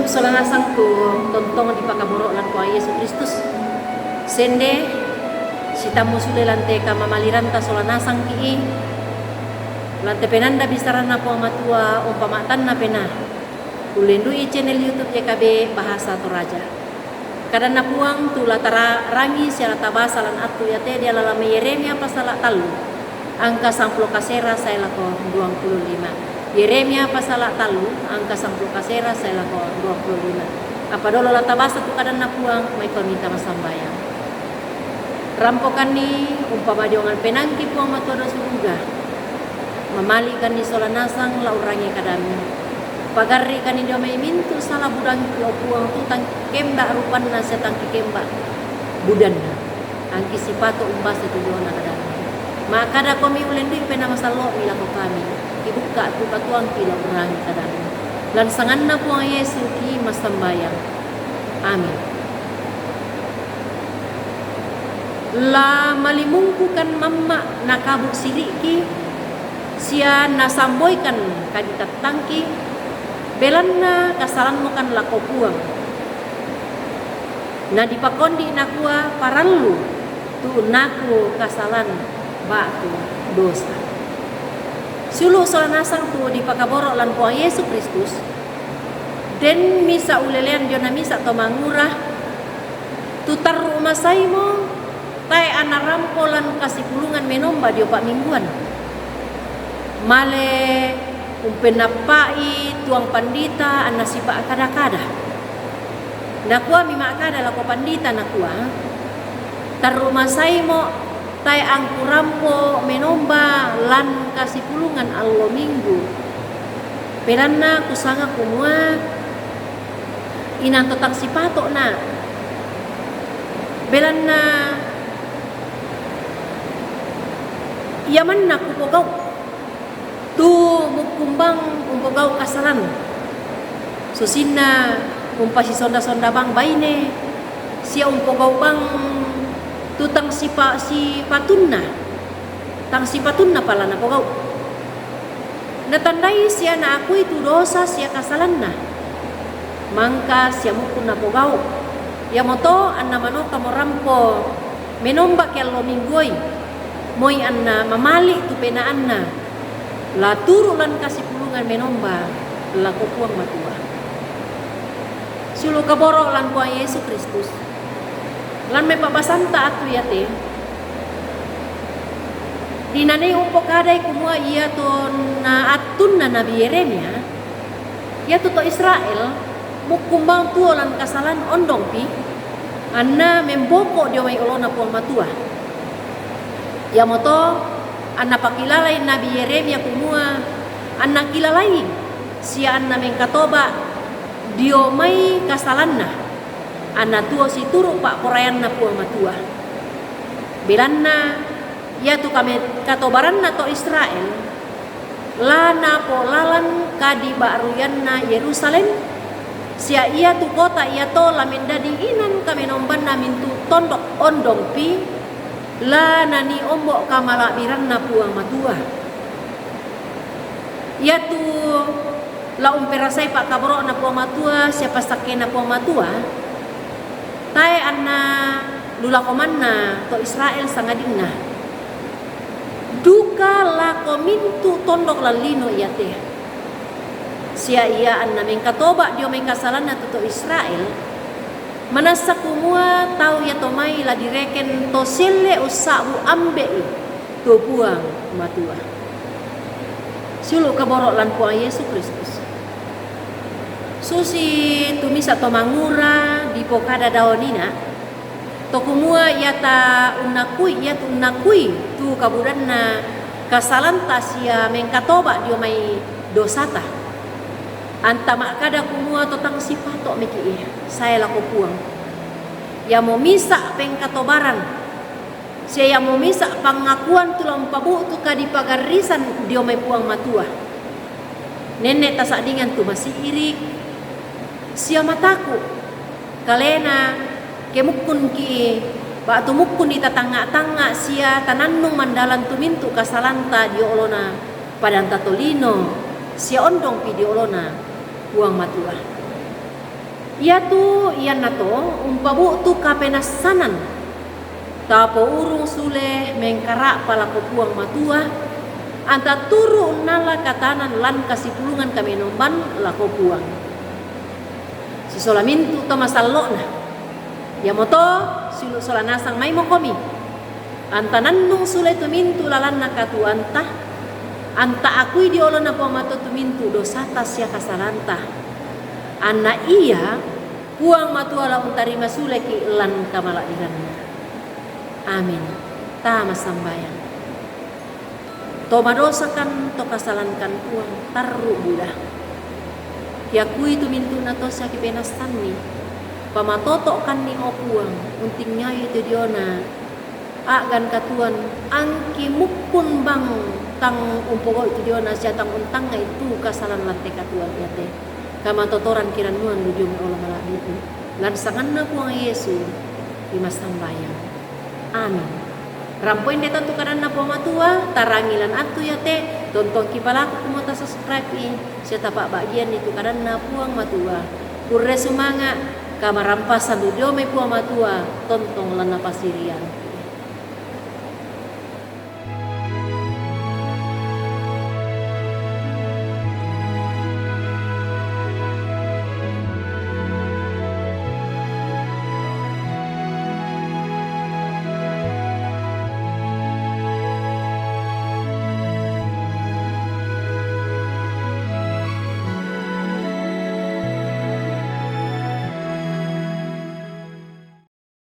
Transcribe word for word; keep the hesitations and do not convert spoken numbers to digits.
Sola nasang tu tontong dipakaboro' lan Puang Yesu Kristus. Sende, sitammu sule lan te kamamaliranta sola nasang ki'i, lan te penanda bisaranna Puang Matua umpama'tanna penaa. Ullendu'i channel YouTube Y K B Bahasa Toraja. Kadanna Puang tu la tara-, rangi sia la tabasa lan attu iate diala lan Yeremia pasala tallu angka sangpulo kasera sae lako duangpulo lima. Yeremia pasala tallu angka sangpulo kasera sae lako duangpulo lima. Apa dolo la tabasa tu kadanna Puang, maikomi tama sambayang. Rampokanni umpamadiongan penaangki Puang Matua dao suruga. Mamali'kanni sola nasang la urrangi kadammi. Pagarri'kanni dio mai mintu' sala budangki, o Puang, tu tang kikemba rupanna sia tang kikemba budanna. Angki sipato' umbasa tu diona kadammi. Ma'kadakomi ullendu'i Penaa Masallo'mi lako kami, kibukka' tu katuoangki la urrangi kadammi. Lan sanganna Puang Yesu ki massambayang. Amin. La malimungkukan mamma' nakabu' siri'ki, sia nasamboikan kaditattangki, belanna kasalammukan lako Puang. Nadipakondi' nakua, parallu tu naku kasalan ba'tu dosa. Siulu' sola nasang tu dipakaboro' lan Puang Yesu Kristus, den misa' ulelean diona misa' to mangura, tu tarru' masaimo tae' anna rampo lan kasipulungan menomba dio pa'mingguan. Male umpennappa'i tuang pandita anna sipa'kada-kada. Nakuami ma'kada lako pandita, nakua, tarru' masaimo tae' angkurampo menomba lan kasipulungan allo Minggu. Belanna kusanga kumua inang to tang sipato'na. Belanna ia manna kupogau' tu mukkumbang umpogau' kasalan, susinna umpasisonda-sonda bang baine, sia umpogau' bang tu tang sipa-, sipatunna, tang sipatunna pala napogau'. Natandai sia naakui tu dosa sia kasalanna, mangka sia mukkun napogau'. Iamoto anna manokamo rampo menomba ke allo Mingguoi, moi anna mamali' tu penaanna, la turu' lan kasipulungan menomba lako Puang Matua. Siulu' kaboro' lan Puang Yesu Kristus. Lan mai pa'basanta attu iate, dinanii umpokadai kumua iato naattunna Nabi Yeremia, iatu to Israel mukkumbang tuo lan kasalan ondongpi, anna memboko' dio mai olona Puang Matua. Iamoto anna pakilalai Nabi Yeremia kumua anna kilalai sia anna mengkatoba' dio mai kasalanna, anna tuo situru' pa'poraianna Puang Matua. Belanna iatu kame-, katobaranna to Israel la napolalan kadiba'ruianna Yerusalem, sia iatu kota iato la mendadi inan kamenombanna mintu' tondok ondongpi, la nanii ombo' kamala'biranna Puang Matua. Iatu la umperasai pa'kaboro'na Puang Matua sia passakkena Puang Matua, tae' anna lu lako manna to Israel sangadinna duka lako mintu' tondok lan lino iate. Sia ia anna mengkatoba' dio mai kasalanna tu to Israel, manassa kumua tau iato mai la direken to sielle' ussa'bu' ambe'i tu Puang Matua. Siulu' kaboro' lan Puang Yesu Kristus. Susi tu misa' to mangura dipokada dao nina', to kumua iata unnakui, iatu unnakui tu kabudanna kasalanta sia mengkatoba' dio mai dosata. Anta ma'kada kumua to tang sipato'miki'i sae lako Puang. Iamo misa' pengkatobaran, sia iamo misa' pangngakuan tu la umpabu'tu kadipagarrisan dio mai Puang Matua. Nenne' tasa'dingan tu masi'iri' sia mataku' kalena ke mukkunki' ba'tu mukkunni tatangnga'-tangnga' sia tanannung mandalan tu mintu' kasalanta dio olona padanta tolino sia ondongpi dio olona Puang Matua. Iatu iannato umpabu'tu kapenassanan, tapourung sule mengkara'pa lako Puang Matua, anta turu' unnala katanan lan kasipulungan kamenomban lako Puang. Sisola mintu' to masallo'na. Iamoto siulu' sola nasang maimokomi. Anta nannung sule tu mintu' lalanna katuoanta, anta akui dio olona Puang Matua tu mintu' dosata sia kasalanta. Anna ia Puang Matua la untarima suleki' lan kamala'biranna. Amin. Tama sambayang. To madosakan, to kasalankan Puang, tarru' buda. Kiakui tu mintu'na to sia kipenassanni. Pamatoto'kanni, o Puang, untingayu tu diona a'gan katuoan, angki mukkun bang tang umpogau'i tu diona sia tang untangnga'i tu kasalan lan te katuoan iate. Kamatotoran kirannuan lu dio mai olo mala'bi'ku. Lan sanganna Puang Yesu kimassambayang. Amin. Rampo inde tantu kadanna Puang Matua, tarangi lan attu iate, tontong kipalaku kumua tasubscribe-i, sia tapa'ba'gianni tu kadanna Puang Matua. Kurre sumanga', kamarampasan lu dio mai Puang Matua, tontong lan napasirian.